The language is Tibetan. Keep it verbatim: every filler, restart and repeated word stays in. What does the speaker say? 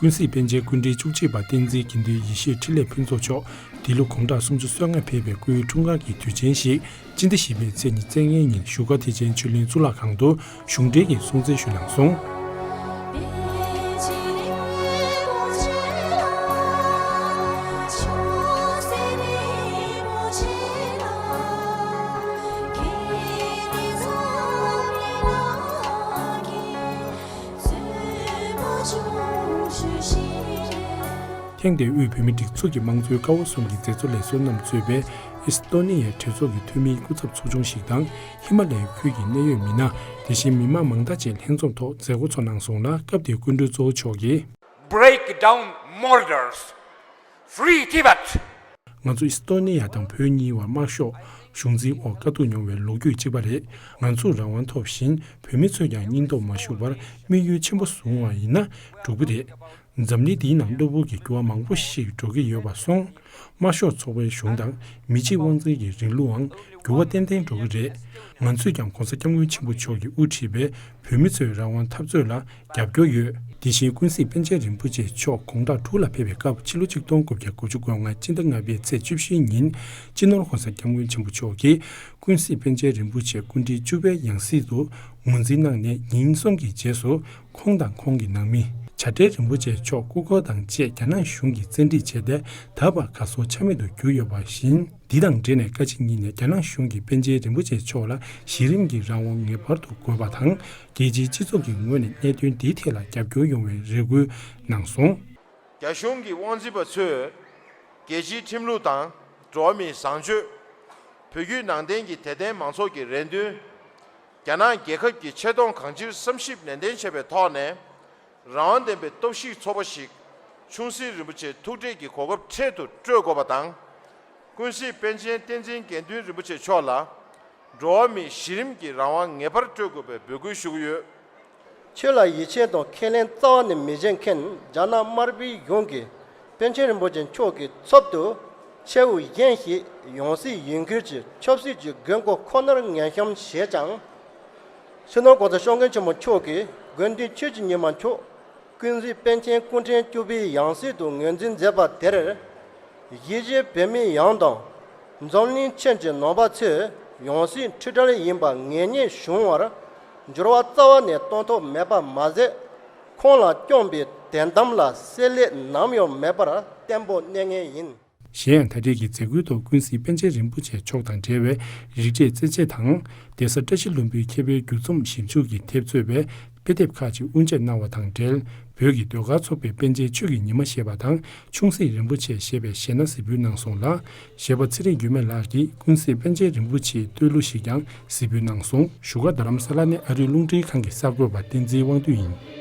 ཀུན་གཟིགས་པཎ་ཆེན་སྐུ་ཕྲེང་བཅུ་གཅིག་པ་བསྟན་འཛིན་དགེ་འདུན་ཡེ་ཤེས་འཕྲིན་ལས་ཕུན་ཚོགས་མཆོག་འདི་ལོ་དགུང་གྲངས་སུམ་ཅུ་སོ་ལྔ་ཕེབས་པའི་སྐུའི་འཁྲུངས་སྐར་གྱི་དུས་ཆེན་ཞིག་སྤྱི་ཟླ་བཞི་པའི་ཚེས་ཉི་ཤུ་རྩ་ལྔའི་ཉིན་བཞུགས་སྒར་ཐེག་ཆེན་ཆོས་གླིང་གཙུག་ལག་ཁང་དུ་གཞུང་འབྲེལ་གྱི་སྲུང་བརྩི་ཞུས་གནང་སོང་། ཐེངས་འདིའི་དབུས་བོད་མིའི་སྒྲིག་འཛུགས་ཀྱི་དམངས་གཙོའི་ཀ་བ་གསུམ་གྱི་མཛད་གཙོ་ལས་ཟུར་རྣམས་གཙོས་པའི་ཨི་སི་ཏོ་ནི་ཡའི་གྲོས་ཚོགས་ཀྱི་འཐུས་མིའི་སྐུ་ཚབ་ཚོགས་ཆུང་ཞིག་དང་། ཧི་མ་ལ་ཡའི་ཁུལ་གྱི་གནད་ཡོད་མི་སྣ། དེ་བཞིན་མི་མང་མང་དག་ཅིག་ལྷན་འཛོམས་ཐོག་མཛད་སྒོ་ཚོགས་གནང་སོང་ལ། སྐབས་དེའི་སྐུ་མགྲོན་གཙོ་བོ་མཆོག་གིས། Break down borders. Free Tibet. ང་ཚོ་ཨི་སི་ཏོ་ནི་ཡ་དང་བོད་གཉིས་བར་དམར་ཤོག་གཞུང་འཛིན་འོག་དཀའ་སྡུག་མྱོང་བའི་ལོ་རྒྱུས་གཅིག་པ་རེད། ང་ཚོས་རང་དབང་ཐོབ་བཞིན་བོད་མི་ཚོས་ཀྱང་སྙིང་སྟོབས་མ་ཞུམ་པར་དམིགས་ཡུལ་ཆེན་པོ་བཟུང་བ་ཡིན་ན་འགྲུབ་ཀྱི་རེད། འཛམ་གླིང་འདིའི་ནང་གློ་བུར་གྱི་འགྱུར་བ་མང་པོ་ཞིག་འགྲོ་གི་ཡོད་པ་སོང་། དམར་ཤོག་ཚོགས་པའི་གཞུང་དང་མི་གཅིག་དབང་འཛིན་གྱི་རིང་ལུགས་འང་འགྱུར་བ་ཏན་ཏན་འགྲོ་གི་རེད། ང་ཚོས་ཀྱང་གོང་ས་སྐྱབས་མགོན་ཆེན་པོ་མཆོག་གིས་དབུ་ཁྲིད་པའི་བོད་མི་ཚོའི་རང་དབང་འཐབ་རྩོད་ལ་རྒྱབ་སྐྱོར་ཡོད། དེ་བཞིན་ཀུན་གཟིགས་པཎ་ཆེན་རིན་པོ་ཆེ་མཆོག་དགུང་གྲངས་དྲུག་ལ་ཕེབས་པའི་སྐབས་ཕྱི་ལོ་ཆིག་སྟོང་དགུ་བརྒྱ་དགུ་བཅུ་གོ་ལྔ་སྤྱི་ཟླ་ལྔ་པའི་ཚེས་བཅུ་བཞིའི་ཉིན་སྤྱི་ནོར་གོང་ས་སྐྱབས་མགོན་ཆེན་པོ་མཆོག་གིས་ཀུན་གཟིགས་པཎ་ཆེན་རིན་པོ་ཆེ་སྐུ་ཕྲེང་བཅུ་པའི་ཡང་སྲིད་དུ་ངོས་འཛིན་གནང་ནས་ཉིན་གསུམ་གྱི་རྗེས་སུ། ཁོང་དང་ཁོང་གི་ནང་མི། བྱ་བྲལ་རིན་པོ་ཆེ་མཆོག་སྐུ་འཁོར་དང་བཅས་རྒྱ་ནག་གཞུང་གིས་བཙན་ཁྲིད་བྱས་ཏེ་ད་བར་གར་སོང་ཆ་མེད་དུ་གྱུར་ཡོད་པ་བཞིན། འདི་དང་འབྲེལ་ནས་བཀའ་སྤྱི་གཉིས་ནས་རྒྱ་ནག་གཞུང་གིས་པཎ་ཆེན་རིན་པོ་ཆེ་མཆོག་ལ་གཞི་རིམ་གྱི་རང་དབང་ངེས་པར་དུ་དགོས་པ་དང་། རྒྱལ་སྤྱིའི་སྤྱི་ཚོགས་ཀྱི་ངོས་ནས་གནད་དོན་འདིའི་ཐད་ལ་རྒྱབ་སྐྱོར་ཡོང་བའི་རེ་སྐུལ་གནང་སོང་། རྒྱ་གཞུང་གི་དབང་འཛིན་པ་ཚོས་རྒྱལ་སྤྱིའི་ཁྲིམས་ལུགས་དང་འགྲོ་བ་མིའི་བཟང་སྤྱོད། བོད་བརྒྱུད་ནང་བསྟན་གྱི་དད་ལྡན་མང་ཚོགས་ཀྱི་རེ་འདུན། རྒྱ་ནག་རྒྱལ་ཁབ་ཀྱི་ཆེ་མཐོང་གང་ཅིར་བསམ་ཞིབ་ནན་ཏན་བྱས་པའི་ཐོག་ནས། རང་དབང་ལྡན་པའི་སྟོབས་ཤིག་ཚོགས་པ་ཞིག་ཆུང་སྲིད་རིན་པོ་ཆེ་ཐུགས་འཕྲད་ཀྱི་གོ་སྐབས་འཕྲལ་དུ་སྤྲོད་དགོས་པ་དང་། ཀུན་གཟིགས་པཎ་ཆེན་བསྟན་འཛིན་དགེ་འདུན་རིན་པོ་ཆེ་མཆོག་ལ་འགྲོ་བ་མིའི་གཞི་རིམ་གྱི་རང་དབང་ངེས་པར་སྤྲོད་དགོས་པའི་འབོད་སྐུལ་ཞུ་གི་ཡོད། ཆོས་ལ་ཡིད་ཆེས་དང་ཁས་ལེན་རྩ་བ་ནས་མི་བྱེད་མཁན་རྒྱ་ནག་དམར་པོའི་གཞུང་གིས་པཎ་ཆེན་རིན་པོ་ཆེ་མཆོག་གི་ཚབ་ཏུ་ཆེ་བོ་གཞན་ཞིག་ཡང་སྲིད་ཡིན་ཁུལ་གྱིས་ཆབ་སྲིད་ཀྱི་དགོས་མཁོ་ཁོ་ནར་ངན་གཤོམ་བྱས་ཀྱང་། སྤྱི་ནོར་༸གོང་ས་༸སྐྱབས་མགོན་ཆེན་པོ་མཆོག་གིས་དགེ་འདུན་ཆོས་ཀྱི་ཉི་མ་མཆོག་ཀུན་གཟིགས་པཎ་ཆེན་སྐུ་ཕྲེང་བཅུ་པའི་ཡང་སྲིད་དུ་ངོས་འཛིན་མཛད་པ་དེར། གཞིས་བྱེས་བོད་མི་ཡོངས་དང་། འཛམ་གླིང་ཁྱོན་གྱི་ནང་པ་ཚོས་ཡང་སྲིད་ཁྲི་བྲལ་ཡིན་པ་ངེས་རྙེད་བྱུང་བར། འགྱུར་བ་རྩ་བ་ནས་གཏོང་ཐབས་མེད་པ་མ་ཟད། ཁོང་ལ་བསྐྱོན་པའི་དོན་དམ་ལ་བསྲེ་ལྷད་ནམ་ཡང་མེད་པར་བརྟན་པོ་གནས་ངེས་ཡིན། གཞན་ཡང་ད་རེས་ཀྱི་མཛད་སྒོའི་ཐོག་ཀུན་གཟིགས་པཎ་ཆེན་རིན་པོ་ཆེ་མཆོག་དང་འབྲེལ་བའི་རིག་གནས་རྩེད་ཆས་དང་། གདན་ས་བཀྲ་ཤིས་ལྷུན་པོའི་མཁས་པའི་བརྒྱུད་རྩོམ་ཞིབ་འཇུག་གི་དེབ་གཙོས་པའི་དཔེ་དེབ་ཁག་ཅིག་དབུ་འབྱེད་གནང་བ་དང་འབྲེལ། བོད་ཀྱི་ཟློས་གར་ཚོགས་པས་པཎ་ཆེན་ཆོས་ཀྱི་ཉི་མ་ཞེས་པ་དང་ཆུང་སྲིད་རིན་པོ་ཆེ་ཞེས་པའི་གཞས་སྣ་གཟིགས་འབུལ་གནང་སོང་ལ། གཞས་པ་ཚེ་རིང་འགྱུར་མེད་ལགས་ཀྱིས་ཀུན་གཟིགས་པཎ་ཆེན་རིན་པོ་ཆེའི་བསྟོད་གླུ་ཞིག་ཀྱང་གཟིགས་འབུལ་གནང་སོང་། བཞུགས་སྒར་རྡ་རམ་ས་ལ་ནས་ཨ་རིའི་རླུང་འཕྲིན་ཁང་གི་གསར་འགོད་པ་བསྟན་འཛིན་དབང་འདུས་ཡིན།